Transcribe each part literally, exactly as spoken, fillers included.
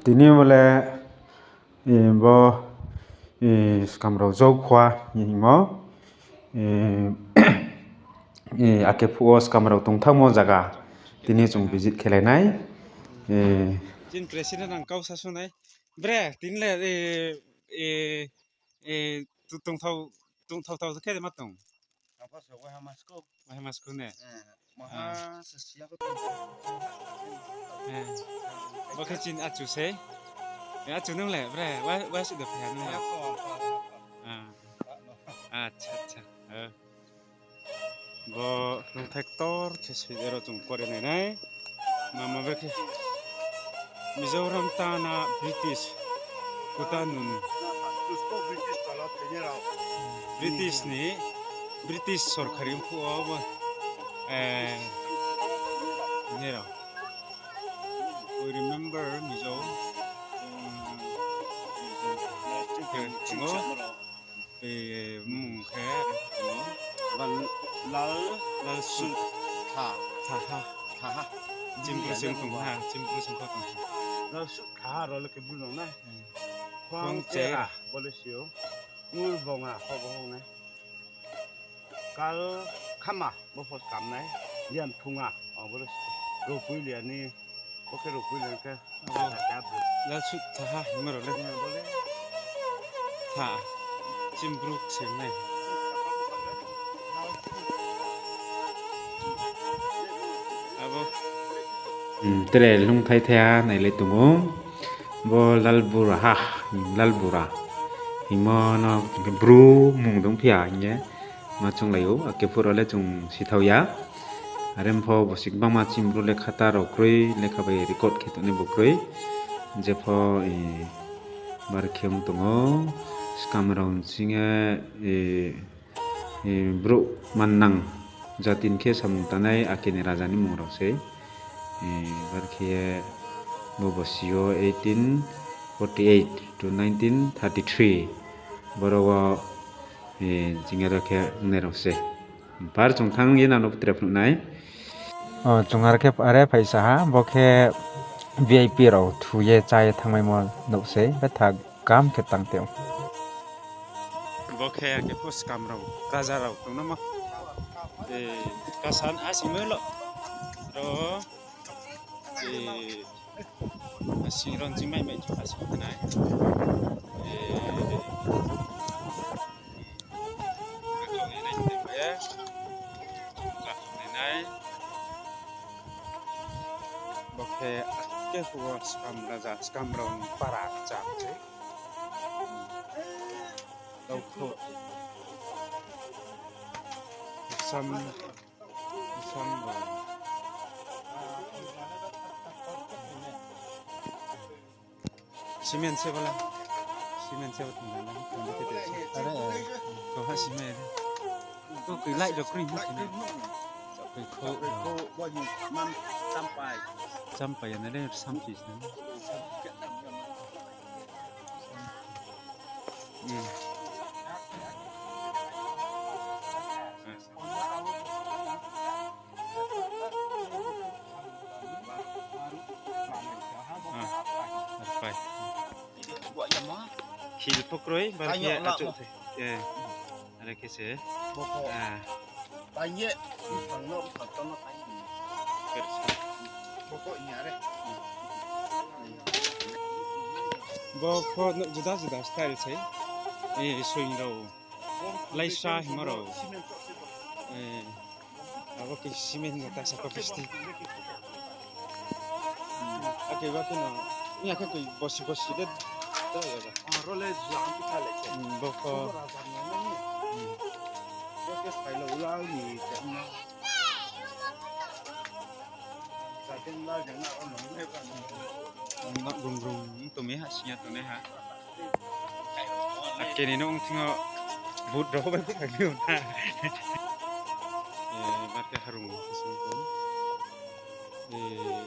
Tini bo le, eh, bo, eh, skam rao Joukhua hingmo, eh, eh, ake phuh wo skam rao tongthaomo zaga tini chung visit khelai nai. Eh, chini president ang kau sasu nai. Bre, tini le, eh, eh, eh, tu tongthao, tongthao thao khe de ma tong. Apa se wahai masko. Wahai masko ne? Eh, maha se sia ko tong. Eh, bo khe chini achu se. Eh, achu nung le, bre, wa, wa si do phe nung le. Ako, ako, ako. Ah. Ako. Acha, acha. Eh. Bo nungthai ktor khe soi de ro chung pore nai nai. Mama bre khe Mizoram tana British kuta nun. British ni, British sorkari mphuh wo bo, eh, nai rao. We remember Mizo. Hmm. Khe tongo. Eh, mung khe, Lal, Lal Su, Tha, Thaha, Thaha. Chimbru sing tong ha, Chimbru sing kho tong ha. Lal Su Thaha rao le khe bru nang nai. Hmm. Khuang Chera, bo le si ou. Ngul Bonga, kho bo hong nai. Kal Khama, bo pho skam nai. Lian Thunga, o bo le si ou. Ropui Lian ni, bo khe Ropui Lian khe. Lal Su Thaha hingmo rao le. Tha. Chimbru sing nai. Abo. Hmm, tre lungthai thaiha nai le tong ou. Bo Lalbura ha, Lalbura. Hingmo no bru mung dong phi ya hing ye. Ma chounglai ou, ake phuh rao le chung sithao ya. Are pho bo si gbangma chini bru lekha ta rao kroi, lekha bai record khe tongnai bo kroi. Je pho, eh, bar khe ong tong ou, skam rao sing ye, eh, eh, brouh mannang jati ni khe samung tangnai ake ni raja ni mung rao sei. Eh, bar khe ye bo bo si ou eighteen forty-eight to nineteen thirty-three. Boro wo Eh, ching are khe ongnai rao se. Par chung thanng ye nang no tre phnuh nai. O, chung are khe are phaisa ha, bo khe V I P rao thu ye chá ye thanngmaimo nouh se, betha kam khe tang tong. Bo khe are khe pho skam rao, raja rao tongnaima. Eh, kasan asing melo. Ro, eh, Asing ron jing mai mai khe asing khe nai. Eh, nai nai. Bo khe ake phuh wo skam raja, skam rao ni para cham se. Daukho. Sam Cement se bala. Cement se bala. Are, eh, to ha cement. To koi light do kring ha cement. Koi kho. Champai ya na le sampi na. Hmm. Ah, arpai. Hil pho kroi, bar khe achouh thai. Eh, are khe se. Ah. Bo pho no juda juda style se. Eh, soing rao. Laisa hingmo rao. Eh, abo khe cement no tasa ko pisti. Hmm, ake ba khe no, ni akhe koi bosi bosi de, de ya ba. Hmm, bo pho. Hmm. Nak brum brum tongmi ha, sing ya tongnai ha. Ake ni nouh thing yo but rao bai phai mi na. Eh, bar khe harung sung tong. Eh,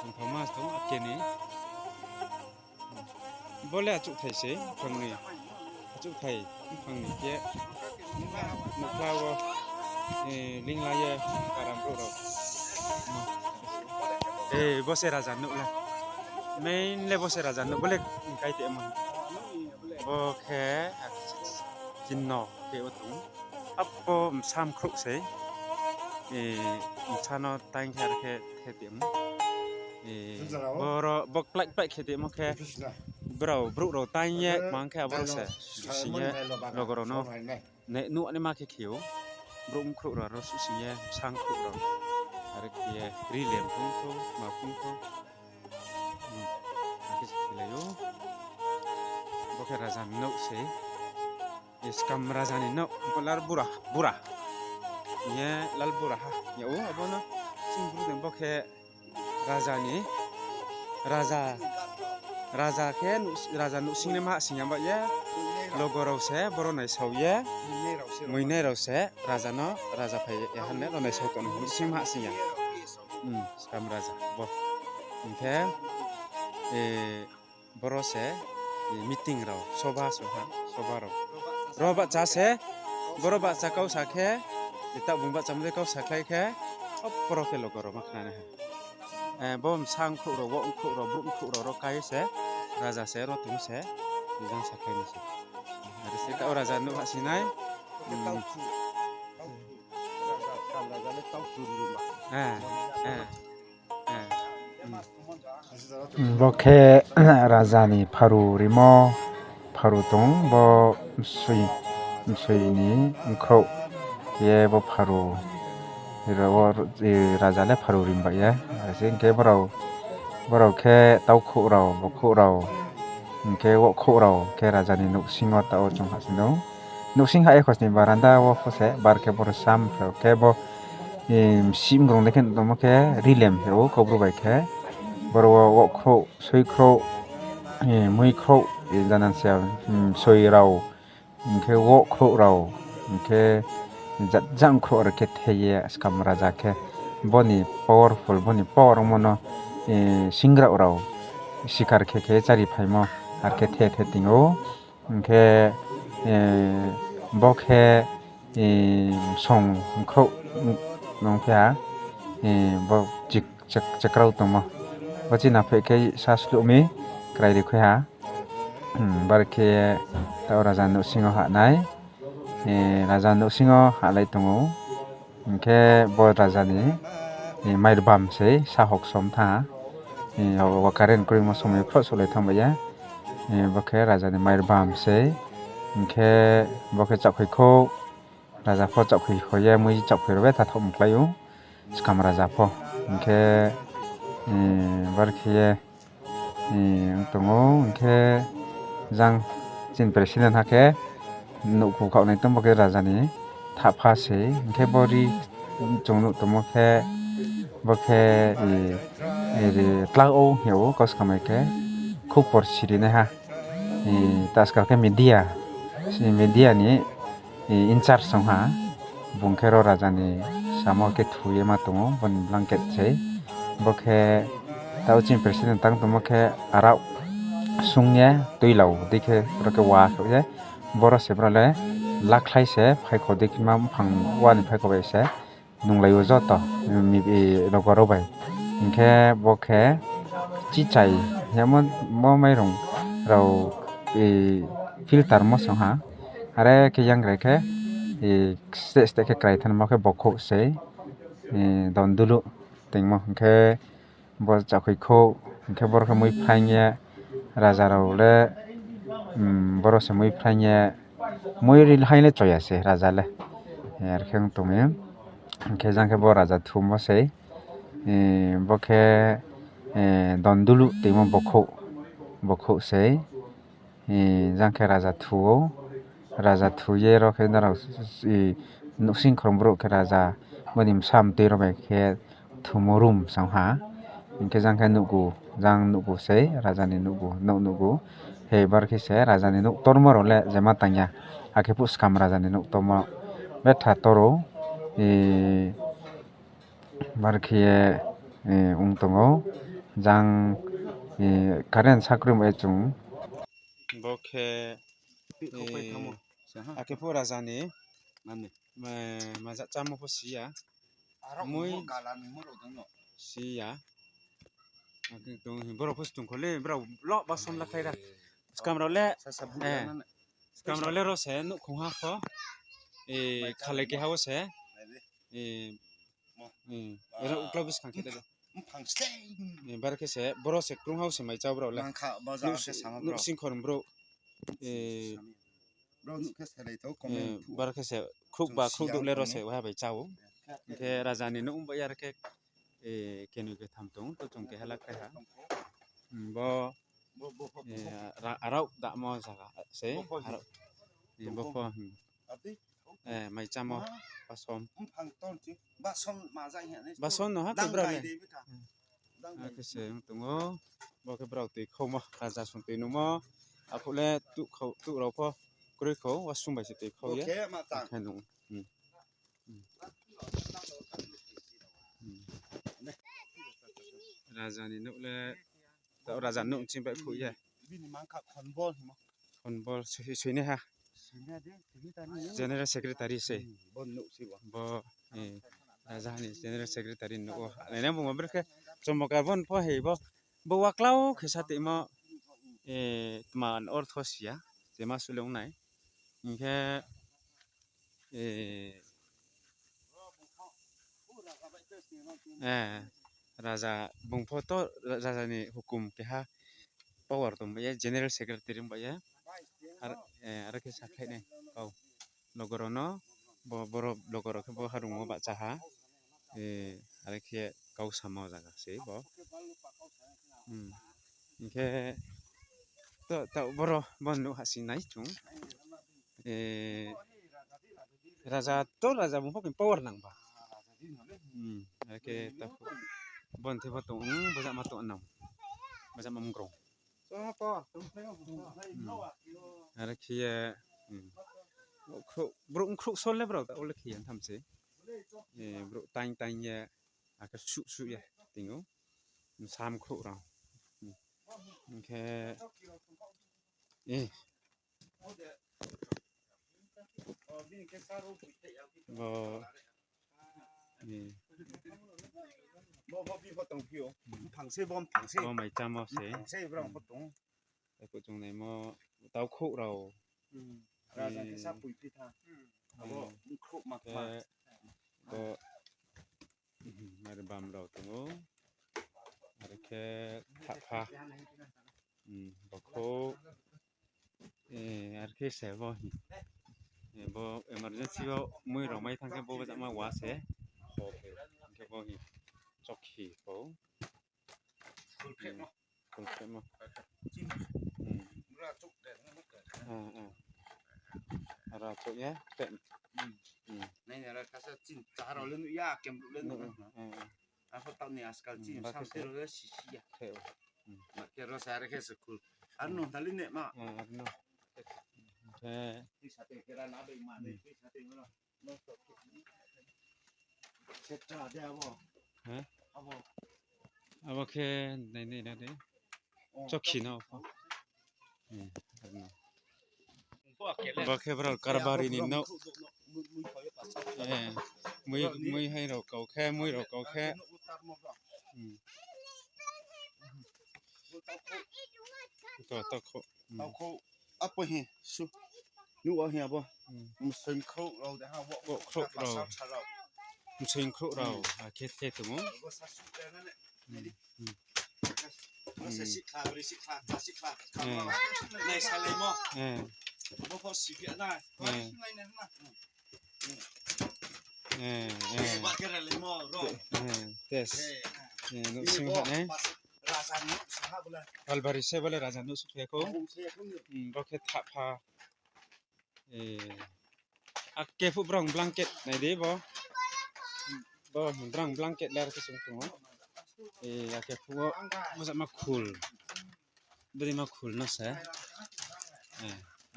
tongthao ma tong ake ni. Bo le achouhthai se, mphang ni. Achouhthai, mphang ni khe. Nuhkla wo, eh, lingla ye, karam brouh rao. Eh, bo se raja nuh la. Main le bo se raja no bo le kai te mo. Bo khe, ah, chinno khe o tong. Apo msa mkhrouh sei. E, msa no taing khe ar khe the te mo. E, boro bo klai klai khe te mo khe. Brao, brouh rao taing ye mang khe aboro se. Sing ye logo rao no. Ne, nuh ni ma khe khe ou. Brouh mkhrouh rao aro suh sing ye, msa mkhrouh rao. Are khe ye, ri le mphung thou, ma phung thou. Hmm. Akhe se khe lai ou. Bo khe raja ni nouh sei. Ye skam raja ni nouh, bo lal bura, bura. Ye lal bura ha. Ye o, abo no. Sing bru deng bo khe Raja ni, raja, raja khe nuh-, raja nouhsing le ma hahsing ya ba ye, logo rao se boro naisao ye, muinai rao se raja no, raja phai ya han le no naisao tong nouhsing ma hahsing ya. Hmm, skam raja bo. Hing khe, e, boro se, e, meeting rao, soba song ha, soba rao. Ro bahcha se, boro bahcha kau sa khe, e, taoh bung bahcha mdei kau sa khlai khe, o boro khe logo rao ma khna nai ha. E, bo msa mkhrouh rao, wo mkhrouh rao, brouh mkhrouh rao, ro kai se, raja se, ro tong se, jang sa khlai nai se. Are se taoh raja nouh hahsing nai. Hmm. E, e. Bo khe raja ni pharu rimo, pharu tong, bo msoi, msoi ni mkhrouh ye bo pharu, raja le pharu rim bai ye. Hing khe brao, brao khe taukhouh rao, bokhouh rao, hing khe wokhouh rao khe raja ni nouhsing wo taoh wo chung hahsing ou. Nouhsing ha ye khosni baranda wo pho se, bar khe boro sam khe, khe bo, e, msih mrung dei khe nuh tongmo khe rilem khe ou, Kaubru bai khe. Boro wo wokhrouh, soikhrouh, e, muikhrouh, e, jana se, mm, soi rao, hing khe wokhrouh rao, hing khe jat jang khrouh are khe the ye skam raja khe. Bo ni powerful, bo ni power ongmo no, e, singrao rao sikar khe khe chári phaimo, are khe the the ting ou. Hing khe, e, bo khe, e, song mkhrouh nung phi ha, e, bo chik-, chik-, chikrao tongmo. Bo chini apheih khe sa sluh mi krai ri khui ha. Hmm, bar khe taoh raja nouhsing wo hah nai. E, raja nouhsing wo hahlai tong ou. Hing khe bo raja ni, e, mairbam sei, sahok som tha. E, o, o current kroimo somoi khroh souhlai thanng bai ye. E, bo khe raja ni mairbam sei. Hing khe bo khe chaohkhoi khouh. Raja pho chaohkhoi kho ye, mui chaohkhoi rao betha thaoh mklái ou. Skam raja pho. Hing khe, e, bar khe ye, e, ong tong ou, hing khe jang chini president ha khe nouhku khaoh nai tong, bo khe raja ni thahpha sei, hing khe bo ri chung nuh tongmo khe, bo khe, e, e, ri tla ou hing yag ou, kau skam bai khe khupor siri naiha. E, taskal khe media, media ni, e, in charge ong ha, bung khe ro raja ni samo khe thu ye ma tong ou, bo ni blanket sei. Bo khe taoh chini president tang tongmo khe arao sung ye tuilao dei khe boro khe wa khe ye, boro se boro le lakhlai se phaikho dei khe ma mphang wa ni phaikho bai se nunglai ou joto, e, logo rao bai. Hing khe bo khe chichai, hemo, mo mairung rao, e, filter mo song ha. Are khe yangrai khe, e, steh steh khe krai thanngmo khe bokhouh sei, e, dondulu tingmo. Hing khe bo chaohkhoi khouh, hing khe boro khe mui phraing ye, raja rao le, mm, boro se mui phraing ye, mui ri haing le choya se raja le. E, are khe ong tong mi. Hing khe jang khe bo raja thumo sei. E, bo khe, e, dondulu tingmo bokhouh, bokhouh sei. E, jang khe raja thu ou. Raja thu ye ro khe nrao, e, nouhsing khorang brouh khe raja, bo ni bsa mtoi rao bai khe thumo room song ha. Hing khe jang khe nuhgu, jang nuhgu sei, raja ni nuhgu, nouh nuhgu. Hei bar khe se raja ni nouh tormo rao le jema tang ya. Akhe phuh skam raja ni nouh tormo betha tor ou. E, bar khe ye, e, ong tong ou. Jang, e, current sa kroi mo ye chung. Bo khe, e, akhe pho raja ni, e, maja chámo pho si ya. Mui si ya. Tong hi, brao pho se tong kho le, brao lo ba som la khlai ra. Skam rao le, skam rao le ro se nouhkhong ha pho. Khalai keha wo se. Ro uklau buskang khe de. Bar khe se, boro se krung ha wo se mai chá brao le. Nouhsingkhor brouh. Bar khe se, khrouhba khrouhdouh le ro se, waha bai chá ou. Hing khe raja ni nouh bai ya khe, kenoi ketham tong, to chung keha la khlai ha. Bo, arao damo zaga se, bo pho, mai chámo, bason. Bason no ha khe brao le. Akhe se ong tong ou, bo khe brao toi khaumo, raja song toi nungmo, aphuh le tuh rao pho kroi khou, wasung bai se toi khau ye. Akhe nung. Raja ni nouh le, tao raja nouh ching bai khouh ye. Khonbol, soinaiha. General secretary se. Bo, raja ni general secretary nouh wo. Naina bung ma bre khe, chomoka bon pho hei bo. Bo waklau khe sa toimo, tma ortho si ya, je ma suh le ong nai. Hing khe, raja bung pho to raja ni hukum keha power tong bai ye, general secretary bai ye. Aro khe sakhlai nai kau logo rao no, bo, boro logo rao khe bo harung wo bahcha ha. Are khe kau samo zaga se bo. Hing khe, to, to boro bo nouh hahsing nai chung. Raja to raja bung pho khe power nang ba. Are khe ta pho, bo ni thai pho tong, bo jama tong nang. Bo jama mgrong. Are khe ye, brouh khrouh sol le brao ta o le khe ye tham se. Brouh taing taing ye, akhe suh suh ye ting ou. Sam khrouh rao. Hing khe, bo, bo, bo, bi pho tongphi ou. Mphang se, bo mphang se. Bo mai chámo se. Mphang se, brao pho tong. Tei phuh chung naimo, tau khrouh rao. Raja khe sa poiphi tha. Abo khrouh ma khe, bo, are bam rao tong ou. Are khe thahpha. Bo khrouh. Are khe se bo hi. Bo emergency wo mui rao mai thanng khe bo jama wa se. Hing khe bo hi. Chokhi pho. Khulphrehmo. Ra chouh ye, khreh. Nai ni ra kasa chini chá rao le nuh ya, kemruh le nuh. Arphuh taoh ni askal chini samse rao le sisi ya. Khe ro sa are khe se khul. Ar no dali ne ma. Tui sa te khe ra na bai ma ne, tui sa te ma. Abo khe nai nai na de. Chokhi no. Abo khe brao karbari ni nouh. Mui hai rao kau khe, mui rao kau khe. To, to khou. Apo hi su. Nuh wa hi abo. Msoing khrouh rao de ha, wo khrouh rao. Msoing khrouh rao, akhe the tong ou. Nai salaimo. Bo pho siphi na. Ba khe ralaimo ro. Tes. Nuh sing ha nai. Raja nuh sing ha bole. Kalbari se bole raja nuh sing khe khou. Bo khe thahpha. Akhe phuh brang blanket nai di bo. Bo brang blanket lar khe sung tong ou. Akhe phuh wo bo jama khul. Bini ma khul no se.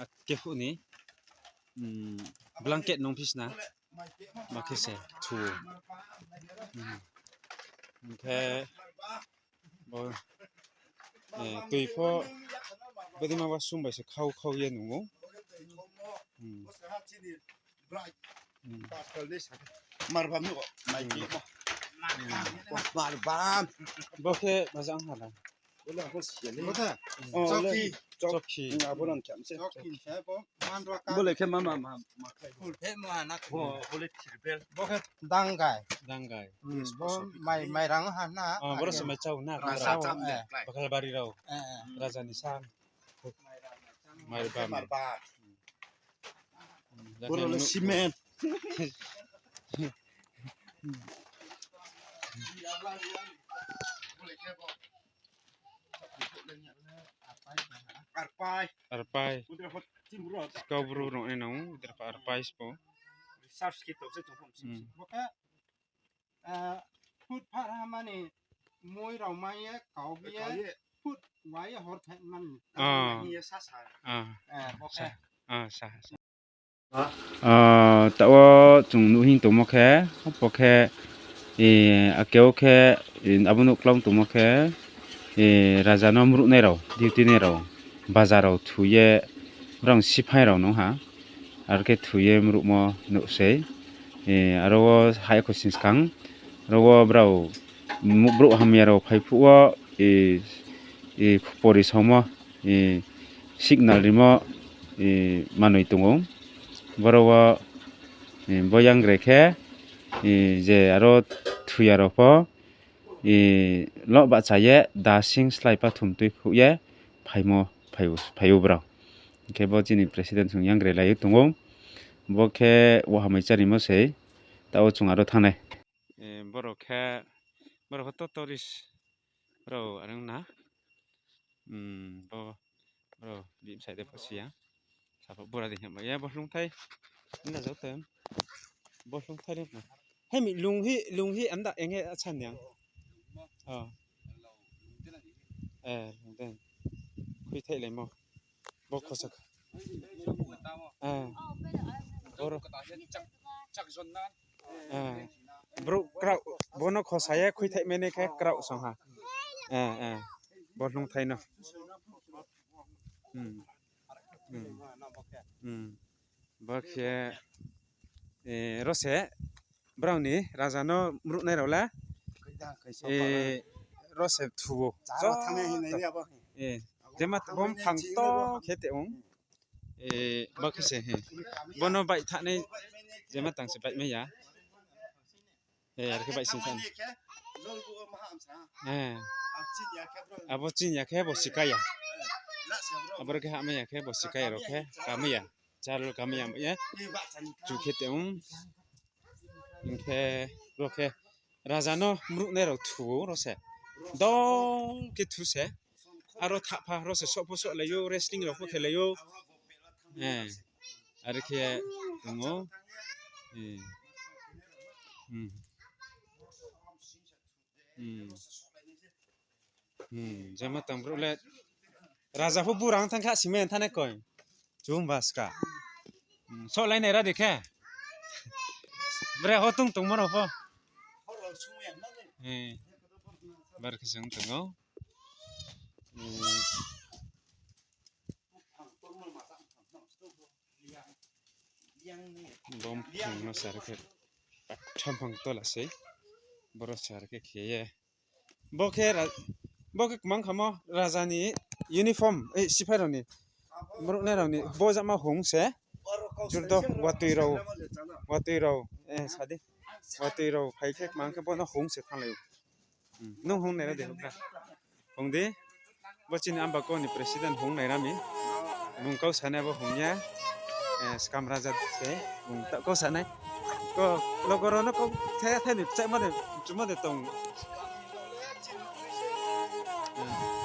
Akhe phuh ni blanket nung phi sna. Ma khe se thu. Hing khe bo, tui pho bini ma wasung bai se khau khau ye nung ou. Marba mi o, mai khe ma. Bo khe baja ong hala. Bo khe? Chokhi. Chokhi. Bo le khe ma, ma, ma, ma khe. Bo le thirbel. Bo khe dangai. Dangai. Bo mai, mairang ha na. Bo rao se mai chau na. Mai chau, eh. Bakhal bari rao. Eh, eh. Raja ni sa. Marba. Marba. Bo rao le cement. Arpai. Arpai. Kau bru rao ni nang, arpai spo. Research khe tong se tong. Bo khe, eh, phut phar ha mani moi rao mai ye, kau bi ye, phut wai ye hor phet mani. Ah. Sa sa. Ah. Eh, bo khe. Sa. Ah, sa, sa. Ah, taoh wo chung nuh hing tongmo khe, bo khe, eh, ake wo khe, eh, abo nuh klau tongmo khe, eh, raja no mruhnai rao, duty nai rao, baja rao thu ye, brao siphai rao no ha, aro khe thu ye mruhmo nuh sei, eh, aro wo hai kho sing skang, aro wo brao, brouh hamya rao phai phuh wo, eh, eh, pori somo, eh, signal rimo, eh, manoi tong ou. Boro wo, eh, bo yangre khe, eh, je aro thuya rao pho, eh, loh bahcha ye, dasing slái pathum tui khuh ye, phaimo, phai ou, phai ou brao. Hing khe bo chini president song yangre lai ye tong ou. Bo khe wahamai charimo sei, taoh wo chung aro thanng nai. Eh, boro khe, boro khe to tourist rao are ong na. Hmm, bo, boro bimsai de pho si ya. Sapa bura de hing ya, bo hlungthai. Ina jao te. Bo hlungthai de. He mi lung hi, lung hi, anda eng he achan yang. Oh. Eh, lung de. Khuithai laimo. Bo khosa. Eh. Boro. Eh. Brouh kraoh, bo no khosa ye khuithai mene khe kraoh song ha. Eh, eh. Bo hlungthai no. Hmm. Hmm. Hmm. Bo khe, eh, ro se, brao ni raja no mruhnai rao le, eh, ro se thu ou. Joto. Eh, jema bo mphang to khe te ong. Eh, bo khe se, he. Bo no baih thanai, jema tang se baih mai ya. Eh, are khe baih sing thanai. Eh. Abo chini ya khe bo sikai ya. Abo re khe hahmai ya khe bo sikai ya rao khe kamai ya. Char lo kamai ya, ye. Chu khe te ong. Hing khe, ro khe, raja no mruhnai rao thu ou, ro se. Dong khe thu se. Aro thahpha, ro se soh pho sohlai ou, wrestling rao pho khelai ou. Eh, are khe tong ou. Eh. Hmm. Hmm. Hmm, jema tang brouh le raja pho bura ong thanng kha, sima thanai koi. Chumba ska. Hmm, sohlai nai ra di khe. Bre ho tong tongmo rao pho. Eh, bar khe se ong tong ou. Hmm. Bo mphang no sar khe, thamphang tola sei. Boro sar khe khe ye. Bo khe ra-, bo khe kmang khamo raja ni uniform, eh, siphai rao ni. Mruhnai rao ni, bo jama hung se. Jurdo, watoi rao, watoi rao, eh, sadi. Watoi rao phai khe kmang khe bo no hung se thannglai ou. Hmm, nung hung nai ra de, hung di. Bo chini Ambako ni president hung nai ra mi. Bung kau sanai bo hung ya. Eh, skam raja se, bung ta kau sanai. Ko, logo rao no kau thaya thai ni, chaimo de, chumo de tong. Eh.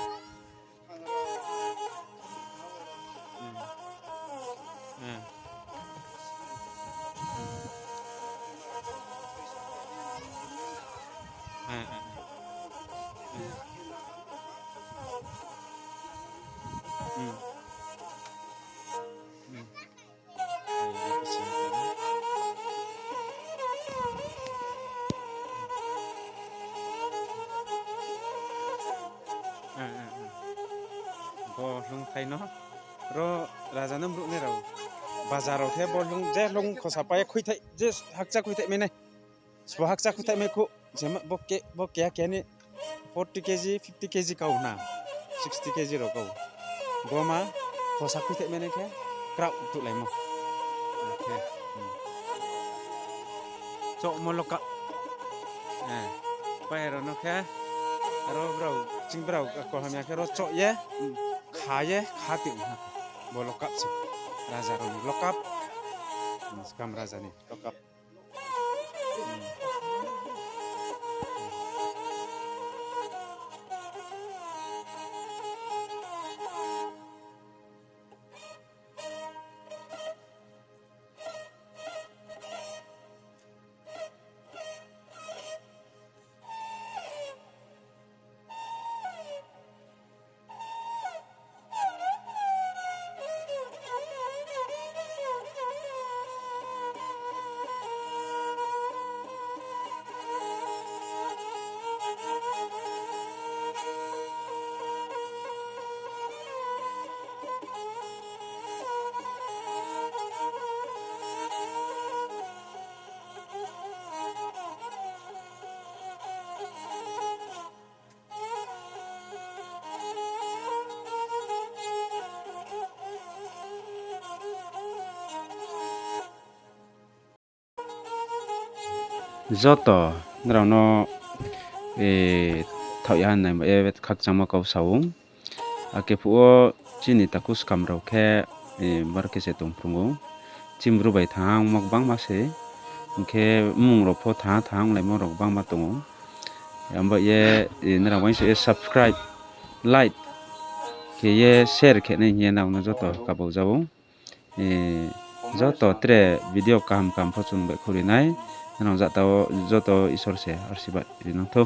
Bo hlungthai no, ro raja no mruhnai rao. Bajar rao khe bo hlung, je hlung khosa pai ye khuithai, je hakcha khuithai mai nai. Sbo hakcha khuithai mai khu, Bo keha keha ni forty K G, fifty K G kau na, sixty K G rao kau. Bo ma khosa khuitheh mene khe kraoh tuhlaimo. Chohmo lokap. Pai rao no khe, aro brao, ching brao kol hamya khe ro choh ye, kha ye, kha tong ha. Bo lokap se. Raja rao ni lokap. Skam raja ni lokap. Joto nrao no thaoh ya nai ba ye khakchangmo kau sa ou. Akhe phuh wo chini takhu skam rao khe, bar khe se tong phrung ou. Chini Bru bai thanng ongmo gbangma se. Hing khe mmung rao pho thanng thanng onglaimo rao gbangma tong ou. Abo ye, nrao uaingsouh ye subscribe, like khe ye share khe nai hing ye nrao no joto kabau ja ou. Joto tre video kaham kaham pho chung baihkhouh ri nai. Nrao jata wo joto Isor se arsirbad ri nang thou.